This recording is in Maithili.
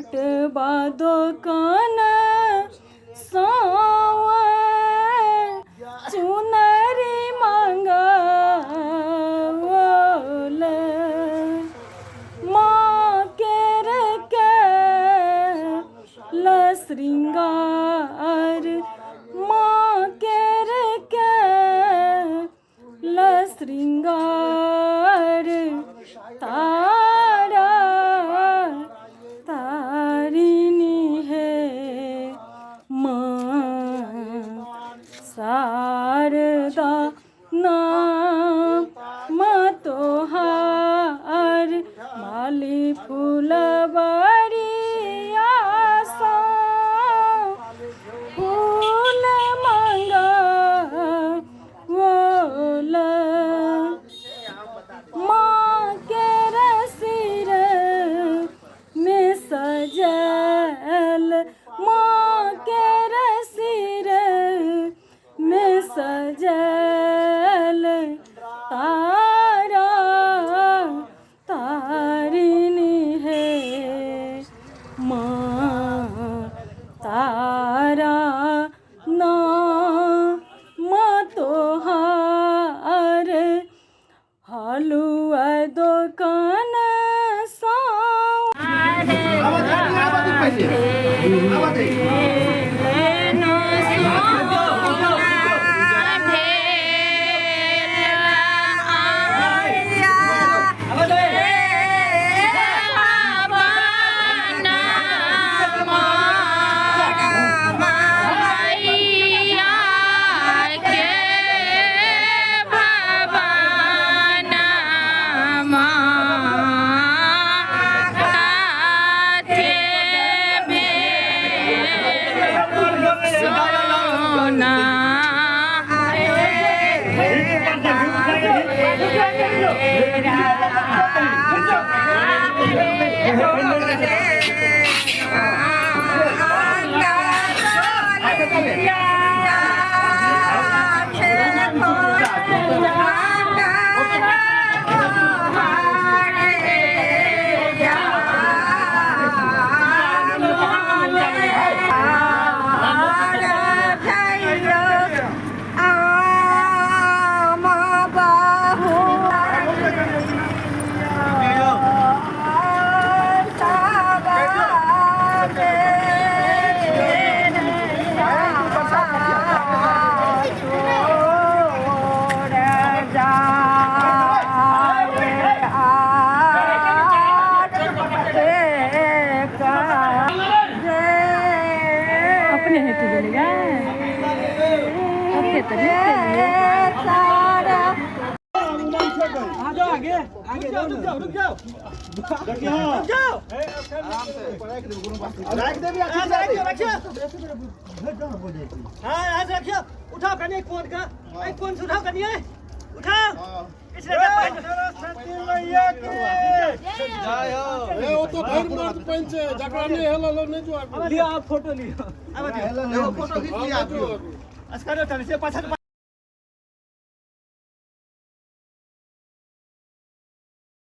पटबा दोकान सँ चुनरी मंगौल। माँ केर के ल श्रृंगार, माँ केर के ल श्रृंगार, तारा तारिणी हे माँ शारदा नाम तोहार। माली फुलबरिया सँ फूल मंगवोल। माँ के सिर में सजल, माँ के सिर में सजल, तारा तारिणी हे माँ तारा नाम तोहार। हलुआ दोकान सँ अपने हेतु गेलै ओते तऽ निकलि उठाओ कनिए कोन का कोन से उठाओ कनिए उठाओ। ओ तो भरि मर्द पानि छै, जकरा नहि हेलल नहि जो। लियो, आप फोटो लियो। फोटो खींच लिया। अस्करो चल से पाछा।